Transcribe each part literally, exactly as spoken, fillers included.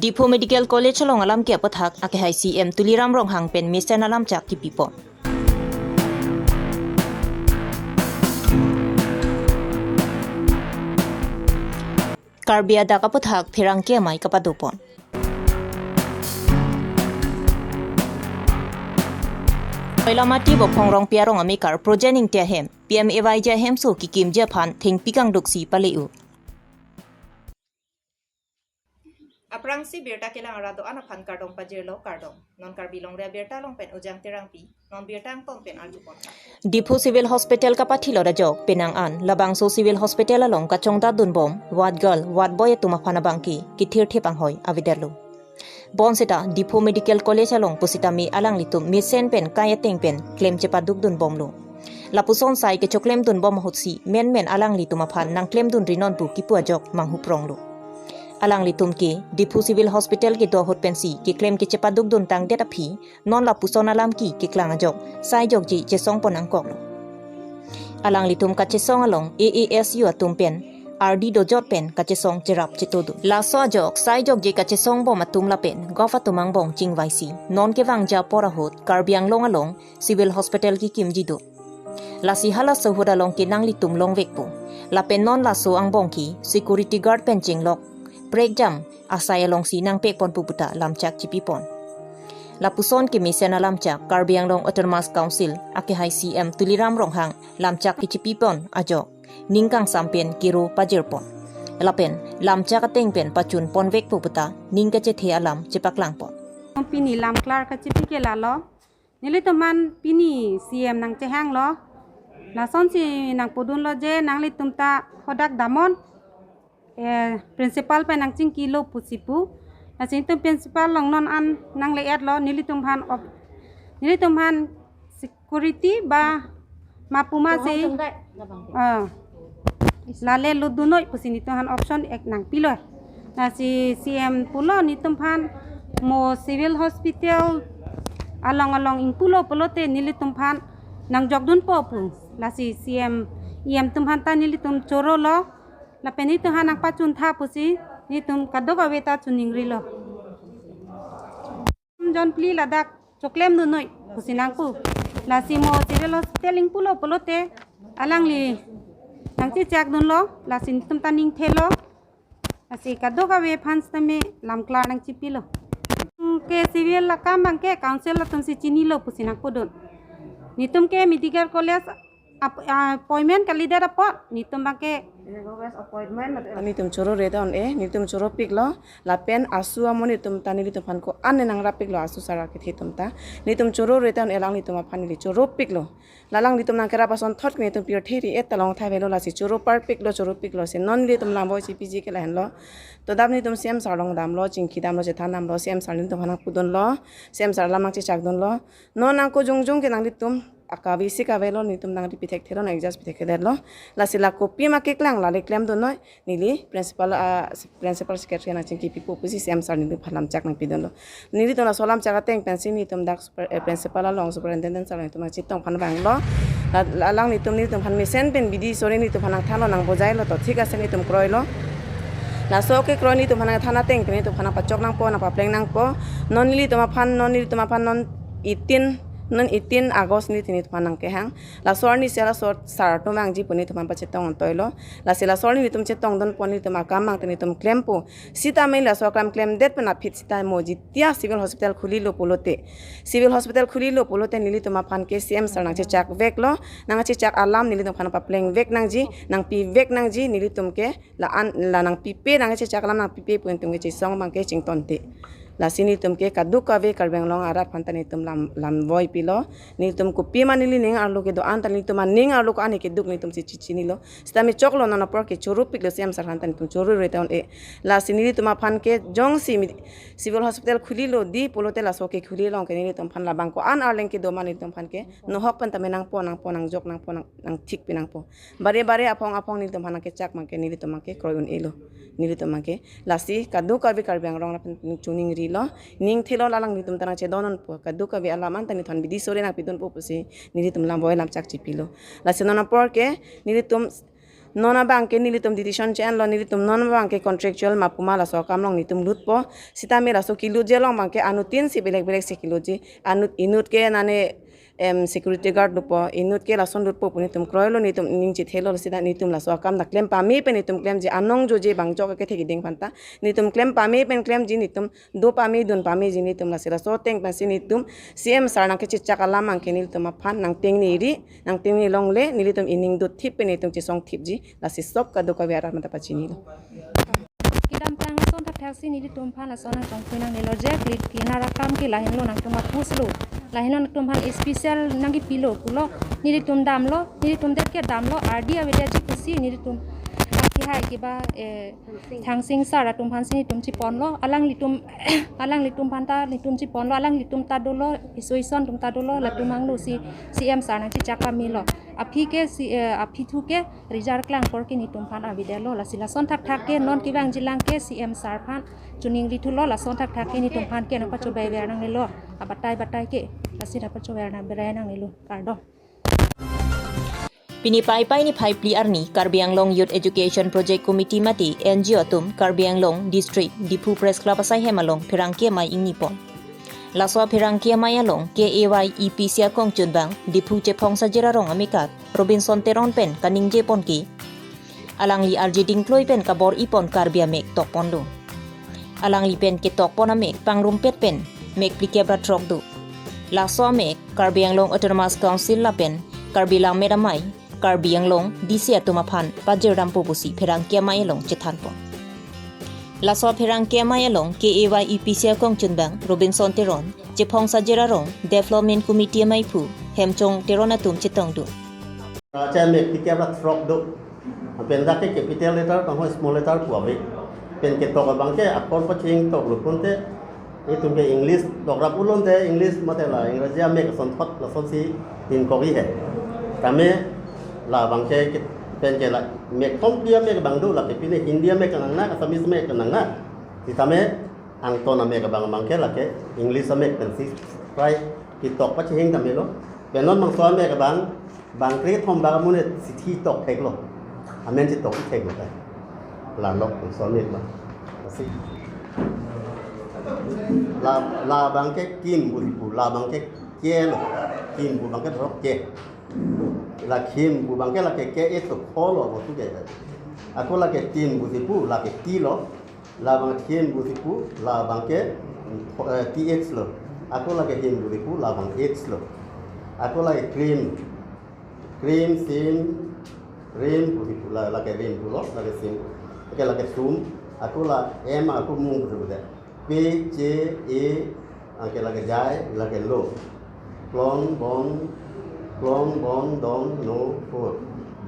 Diphu Medical College along alam ke aputhak akehai C M Tuliram Ronghang pen mesen alamchak kipipon. Karbi adak aputhak pherangke amei kapadopon. Koilamati Bophong Rongpi arong amekar Projen Ingti ahem, P M A Y G ahemso kekimji aphan thengpi kangduksi pale-o. Aphrangsi birta kelang arat do-an aphan kardom pajirlo, kardom. Non Karbi Longri Abirta along pen Ujang Terangpi, non birta angton pen arjupon. Diphu Civil Hospital kapathilot ajok penang an labangso Civil Hospital along kachongdat dunbom ward girl, ward boy atum aphan abangke kethirthip anghoi avedetlo. Bonseta Diphu Medical College along pusitame alanglitum mesen pen kai ateng pen klem chepaduk dunbomlo. Lapuson sai kechoklem dunbom ahutsi menmen alanglitum aphan nangklem dunri non pu kipu ajok manghupronglo. Alanglitum ke Diphu Civil Hospital kedo ahut pensi keklem kechepaduk duntangdet aphi non lapuson alam ke keklang ajok sai jokje chesongpon nangkoklo. Alanglitum kachesong along A A S U atum pen ardi dojot pen kachesong cherap chetodun. Laso ajok sai jokje kachesongbom atum lapen govt atum angbong chingvaisi non kevangji apor ahut Karbi Anglong along Civil Hospital kekimji do. Lasi halaso ahut along ke nanglitum longvekpo. Lapen non laso angbong ke security guard pen chinglok prekjam asai alongsi nangpekpon pu puta lamchak chipipon. Lapuson kemesen alamchak Karbi Anglong Autonomous Council akehai C M Tuliram Ronghang lamchak kechipipon ajok ning kangsam pen kero pajirpon. Lapen lamchak ateng pen pachunponvekpo puta ning kachethe alam chepaklangpon. Pini lamklar kachipi ke lalo. Nelitum aphan pini C M nangchehanglo. Lasonsi nangpudunlo je nanglitum ta hadak damnon. Eh, principal pen nangchingkilo pusi pu. Lasi nelitum principal along non an nangle-etlo nelitum aphan op-, nelitum aphan security ba mapuma si. Ah. Lale lutdun noi pusi nelitum aphan option ek nangpilo. Lasi C M pulo nelitum aphan mo Civil Hospital along along ingpulo pulote nelitum aphan nangjokdunpo pu. Lasi C M, E M atum aphan ta nelitum chorolo. Lapen nelitum aphan nangpachuntha pusi nelitum kadokave ta choningrilo. Jonphli ladak choklem dun noi pusi nangpu. Lasi mo Civil Hospital ingpulo pulote alangli nangchechakdunlo, lasi nelitum ta ningthelo. Lasi kadokave aphan sitame lamklar nangchipilo. Ke civil akam abangke council atumsi chinilo pusi nangpudun. Nelitum ke medical college ap-, appointment kalidet apot nelitum abangke. Nelitum choro reta on-e, nelitum choropiklo, lapen asu amo nelitum ta nelitum aphan ko-an ne nangrapiklo asu sara kethe atum ta. Nelitum choro reta on-e alanglitum aphan neli choropiklo. La alanglitum nangkerap asonthot nelitum pirthe ri-et ta longthai avelo lasi choro parpiklo, choropiklo si non nelitum lamvoi chipiji ke lahenlo. To adap nelitum C M sir along damlo, chingki damlo, chethan damlo, C M sir nelitum aphan nangpudunlo, C M sir alam nangchechakdunlo. Non nangko jongjong ke nanglitum akave si kavelo nelitum nangri pithekthelo, nang-adjust pithekthelo. Lasi la kopima keklang lale klemdun noi neli principal, ah, principal secretary nangchingkipipo pusi C M sir nelitum aphan lamchak nangpidunlo. Nelitum laso lamchak ateng pensi nelitum dak super-, eh, principal along superintendent sir along nelitum nangchetong aphan vanglo. La, la alanglitum nelitum aphan mesen pen bidi sore nelitum aphan nangthanlo, nangbojailo to thik ase nelitum kroilo. Laso kekroi nelitum aphan nangthan ateng pen nelitum aphan nangpachok nangpo, nangpapleng nangpo. Non nelitum aphan, non nelitum aphan non eighteen, non eighteen August neli nelitum aphan nangkehang. Laso arni si laso sir atum vangji pu nelitum aphan pachetong ontoilo. Lasi laso arni nelitum chetongdunpo, nelitum akam abang nelitum klempo. Sitame laso akam klemdet pen aphi sitame mo jitia Civil Hospital khulilo pulote. Civil Hospital khulilo pulote nelitum aphan ke C M sir nangchechakveklo, nangchechak alam nelitum aphan paplengvek nangji, nangpivek nangji, nelitum ke la-an, la nangpipe, nangchechak alam nangpipe pu nelitum ke chesong abangke chingtonte. Lasi nelitum ke kadokave Karbi Anglong arat aphan ta nelitum lam, lamvoi pilo. Nelitum kopima neli ning arlo kedo-an ta nelitum aning arlo ko-an keduk nelitumsi chichinilo. Sitame choklo non apor ke choropiklo C M sir aphan ta nelitum choro reta on-e. Lasi nelitum aphan ke jongsi mi-, Civil Hospital khulilo di pulote laso kekhuli along ke nelitum aphan labang ko-an arleng kedo ma nelitum aphan ke nohok pen tame nangpo, nangpo, nangjok nangpo, nang, nangthik pi nangpo. Bare bare aphong aphong nelitum aphan nangkechak abangke nelitum abangke kroi un-elo. Nelitum abangke lasi kadokave Karbi Anglong arat pen choningrilo, ningthelo, la alanglitum ta nangchedondunpo, kadokave alam an ta nelitum aphan bidi sore nangpidunpo pusi nelitum lamvoi lamchak chipilo. Lasi non apor ke nelitum Non abang ke nelitum decision che-enlo, nelitum non abang ke contractual ma pu ma laso akam along nelitum lutpo. Sitame laso kelutji along abang ke anuttin si belek belek si kelutji. Anut inut ke nane em security guard dopo, inut ke lason dopo pu nelitum kroilo, nelitum ning chethelo, sita nelitum laso akam ta klem pame pen nelitum klemji, anong joje bang jok ke thekiding aphanta. Nelitum klem pame pen klemji, nelitum do pame dun pameji nelitum, lasi laso ateng pensi nelitum C M sir nangkechechak alam abang ke nelitum aphan nangtengneri, nangtengne longle, nelitum ining dotthip pen nelitum chesongthipji, lasi sop kadokave arat aphanta pachinilo. Kedamtang ason thakthak si nelitum aphan lason nangchongpui nangnelo je, kli-, klinar akam ke lahenlo, nangtum apuslo. Lahenlo, nangtum aphan special nangkepilo pulo. Nelitum damlo, nelitum det ke damlo, ardi avedetji pusi nelitum akehai keba, eh, Thangsing sir atum aphansi nelitum cheponlo, alanglitum, alanglitum aphanta nelitum cheponlo, alanglitum ta dolo, iso ison atum ta dolo, latum angno si C M sir nangchechak pamelo. Aphi ke si, eh, aphi thu ke result klang apor ke nelitum aphan avedetlo, lasi lason thakthak ke non kevangjilang ke C M sir aphan choningri thulo, lason thakthak ke nelitum aphan ke nangpachobai ver nangnelo, abatai batai ke, lasi nangpachobai ver nang berai nangnelo, kardom. Pini Paipai niphai phli arni Karbi Anglong Youth Education Project Committee mate N G O atum Karbi Anglong District Diphu Press Club asaihem along pherangke amei ingnipon. Laso apherangke amei along K A Y E P C akongchunbang Diphu Chephong Sajir arong amekat Robinson Teron pen kaningjepon ke alangli arje dingkloi pen kabor-ipon Karbi amek tokponlo. Alangli pen ketokpon amek pangrumpet pen mek phlikep ra throk do. Laso amek Karbi Anglong Autonomous Council lapen Karbi Lammet Amei, Karbi Anglong D C atum aphan pajirdampo pusi pherangke amei along chethanpon. Laso pherangke amei along K A Y E P C akongchunbang Robinson Teron, Chephong Sajir arong, Development Committee ameiphu Hemchong Teron atum chetongdun. Racha mek phlikep ra throk do. Pen dak ke capital letter, tangho small letter pu ave. Pen ketok abang ke akhor pachingthok lo pute, itum ke English dokrap ulonte, English mate la Ingraji amek asonthot lasonsi ingkok-i he. Tame labang ke, ke pen ke la mek thom phli amek abang do, lake pine Hindi amek nangnak, Assamese amek nangnak. Sitame angton amek abang abang ke lake English amek pensi try ketok pachihing tame lo. Pen non bangso amek abang, bang krethom bang amonit si thi tok theklo. Amen si tok theklo kai. La lok bangso amek abang. Lasi. La, labang ke kim pusi pu, labang ke ke lo. Kim pu abang ke throk ke. La kim pu abang ke lake ke e to kho lo bo tu ke. Ako lake tim pusi pu, lake ti lo. Labang thim pusi pu, labang ke, eh, T H lo. Ako lake him pusi pu, labang H lo. Ako lake cream. Cream, sim, rim pusi pu, la, lake rim pulo, lake sim. Lake, lake sum. Ako la M, ako mung pusi pu de. P, J, A, anke lake jai, lake lo. Klon, bon, klon, bon, don, no, ko.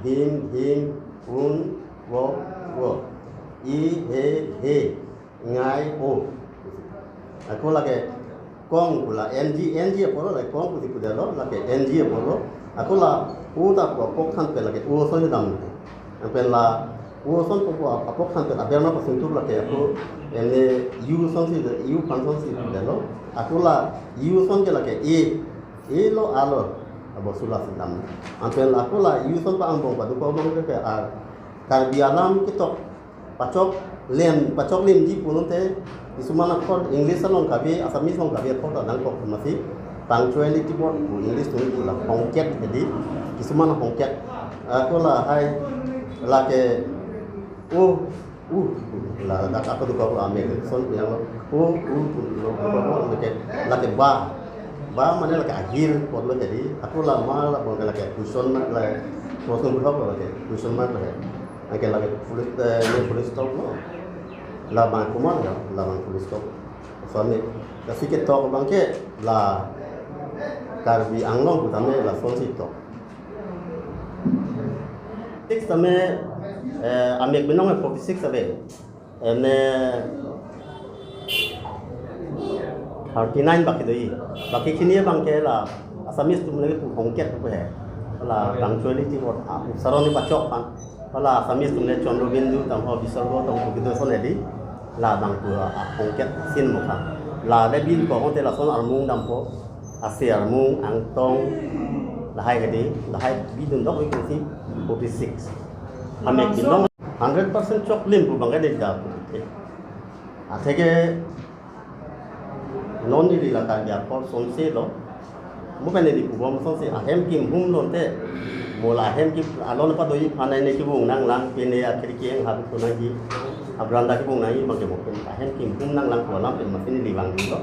Bim, him, un, wo, wo. I, he, he, ngai, o. Ako lake kong pu la N G, N G apor lo, lake kong pusi pu de lo, lake N G apor lo. Ako la u ta pu apok than pen lake u ason dam. Pen la u ason pu apok than pen aber ma pasung tup lake ako ene u asonsi, u aphan asonsi pu de lo. Ako la u ason ke lake e, e lo a lo. Abo sula si dam. Anpen la ako la u ason pa angbong padu pa angbong ke, ke a Karbi alam ketok pachok lem, pachok lemji pulote, kisuman akhor English along kave, Assamese along kave akhor ta nangkok masi, punctuality board pu English atum pu la hongket hedi, kisuman hongket. Ako lahai, lake, o, u, la dak ako duka pu amek son pu yang lo, o, u, pu lo, pu lo, pu lo, lake, lake ba, ba mane lake ahir apor lo hedi, ako la ma la bon lake question mark la, question mark lo lake, question mark lo he. Anke lake full, eh, ne full stop lo. Labang komat ya, labang full stop. Asonsi, lasi ketok abang ke la Karbi Anglong pu tame lasonsi tok. Six tame, eh, amek binong forty six ave. Ene thirty nine baki do-i. Baki khini abang ke la Assamese atum lake pu hongket pu he. La punctuality board, ah, saroni pachok pan. Hala Assamese atum le Chandra Bindu tangho Bisargo tangho kedo ason hedi. Labang pu, ah, hongket sin mukha. La le bin ko honte lason armung dampo. Ase armung angtong lahai hedi. Lahai bidun dok we can see forty six. Hamek binong hundred percent choklim pu abang ke neli da. Atheke non neli la Karbi akhor sonse lo. Mo pen neli pubom sonse ahem kimhum lonte. Mo la ahem kim alon pa doji phanai ne kibung nanglang pine akhirki enghap tu nangji. Abranda kibung nangji abang ke mo pen ahem kimhum nanglang pu alam pen masi neli vanglo.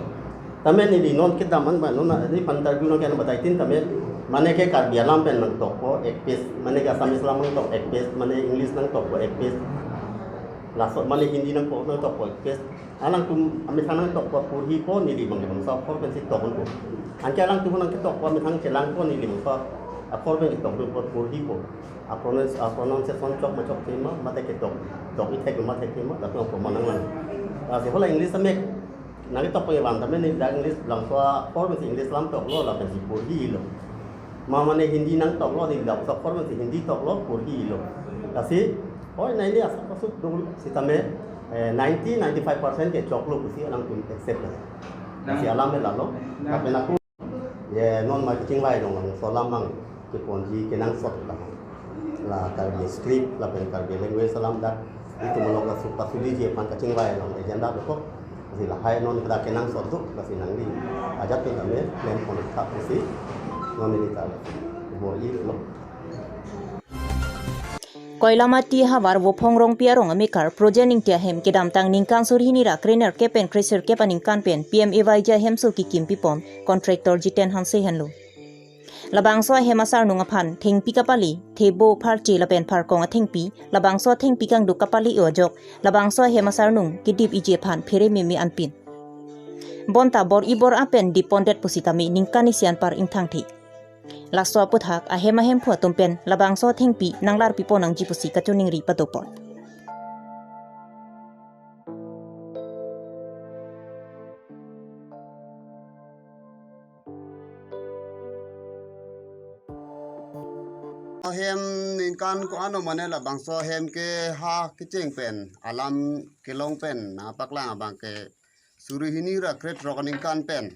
Tame neli non kedam an ba non neli phan interview nang ke nang batai tin tame mane ke Karbi alam pen nangtokpo ek page, mane ke Assamese alam nangtok ek page, mane English nangtokpo ek page. Laso mane Hindi nangpo nangtokpo ek page. Alangtum amethang nangtokpo porhipo neli abang ke bangso akhor pensi tokpo. Anke alangtum nangketokpo amethang chelangpo neli bangso akhor pensi tokpo porhipo. A pronounce, a pronunciation chok ma chok tema, mate ketok, tok ithek ma thek tema, latum apor ma nanglang. Lasi hala English amek nangketokpo evan tame neli dak English bangso akhor pensi English alam toklo lapensi porhilo. Ma mane Hindi nangtoklo neli bangso akhor pensi Hindi toklo porhilo. Lasi, oi nai neli asap asuk dolo sitame, eh, ninety, ninety-five percent ke choklo pusi alangtum accept lo. Lasi alam ke lalo. Nang- Lapen ako, ye non ma kachingvai along labangso alam abang keponji kenangsot abang. La Karbi script, lapen Karbi language alam dak itum along kasu-, kasuliji aphan kachingvai along agenda dokok. Lasi lahai non kada kenangsot do, lasi nangli ajat pen kami klempon thap pusi non neli ta bor-ilo. Koilamati havar Vophong Rongpi arong amekar Projen Ingti ahem kedamtang ningkan suri hini ra krenerkep pen kresirkep aningkan pen P M A Y G ahemso kekim pipon contractor Jiten Hanse henlo. Labangso ahem asarnung aphan thengpi kapali, thebo, pharche lapen pharkong athengpi, labangso athengpi kangduk kapali-o ajok, labangso ahem asarnung kedip iji aphan phere meme anpin. Bonta bor-i bor-a pen dippondet pusitame ningkan isi anpar ingthangthe. Laso aputhak ahem ahemphu atum pen labangso athengpi nanglar pipon nangji pusi kachiningri padopon. Ahem ningkan ko-an mane labangso ahem ke ha kecheng pen alam kelong pen nangpaklang abang ke suri hini ra krethrok aningkan pen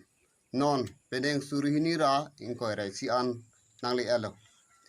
non penang suri hini ra ingkoi ra isi an nangli-etlo.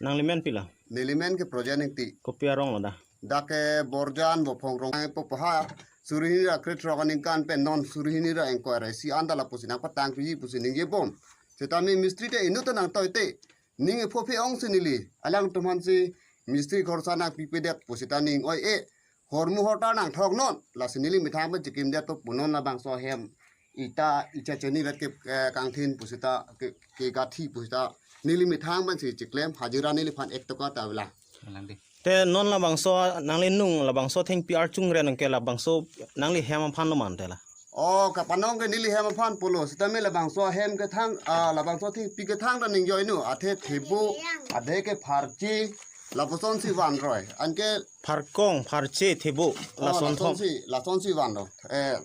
Nangli men pilo? Neli men ke Projen Ingti. Kopi arong lo da? Dak ke Borjan Vophong Rongpi pu ha suri hini ra krethrok aningkan pen non suri hini ra ingkoi ra isi an ta lapusi nangpatangpiji pusi ningjebom. Sitame mistri te inut ta nangtoite. Ning epho phe ongsi neli alangtum aphansi mistri khorsa nangpipedet pusita ning oi-e. Hormu hortar nangthoknon, lasi neli methang pen chekimdet to pu non labangso ahem ita icha cheni vet ke, eh, kangthin pusita ke, ke gathi pusita neli methang pensi cheklem hajira neliphan ek toka ta avelang. Avelang dei. Te non labangso nangli nung labangso thengpi archung ren ke labangso nangli hem aphan lo mante la? Oh, kapanong ke neli hem aphan pulo. Sitame labangso ahem kethang, ah, labangso thengpi kethang ta ningjeinu. Athe thebo, athe ke pharche, lapusonsi vanroi. Anke pharkong, pharche, thebo, oh, lason thom. Lasonsi, lasonsi vanlo. Eh,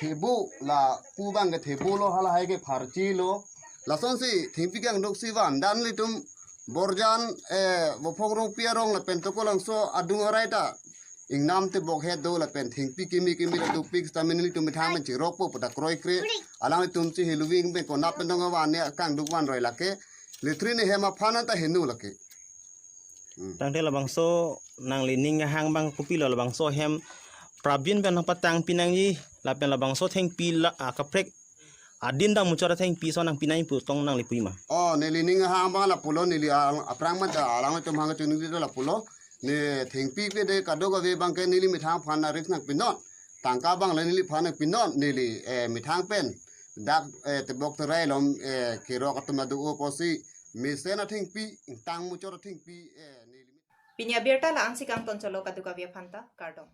thebo, lapu abang ke thebo lo, halahai ke pharche lo. Lasonsi thengpi kangduksi van. Dan ilitum Borjan, eh, Vophong Rongpi arong lapen Tokolangso adung arai ta ingnam tebok het do lapen thengpi kimi kimi la dopik sitame nelitum methang pen cherokpo pu ta kroikre. Alanglitumsi heloving pen konat pen dong avan ne kangduk vanroi lake. Latrine hem aphan ta heno lake. Hmm. Tangte labangso nangli ning ahang abang kopilo labangso hem prabin pen nangpatangpi nangji lapen labangso thengpi la, ah, kaprek adin dam muchot athengpi ason nangpi nangji pu tong nangli puji ma? Oh, neli ning ahang abang lapulo, neli al-, aphrang mata alanglitum hang chunung dito lapulo. Ne thengpi pede kadokave abang ke neli methang aphan na risk nangpinon. Tangka abang le neliphan nangpinon, neli, eh, methang pen. Dak, eh, tebok terai lom, eh, kerok atum adu-o pusi. Mesen athengpi, ingtang muchot athengpi, eh, neli. Pini abirta la-ansi kangtonchotlo, kadokave aphanta kardom.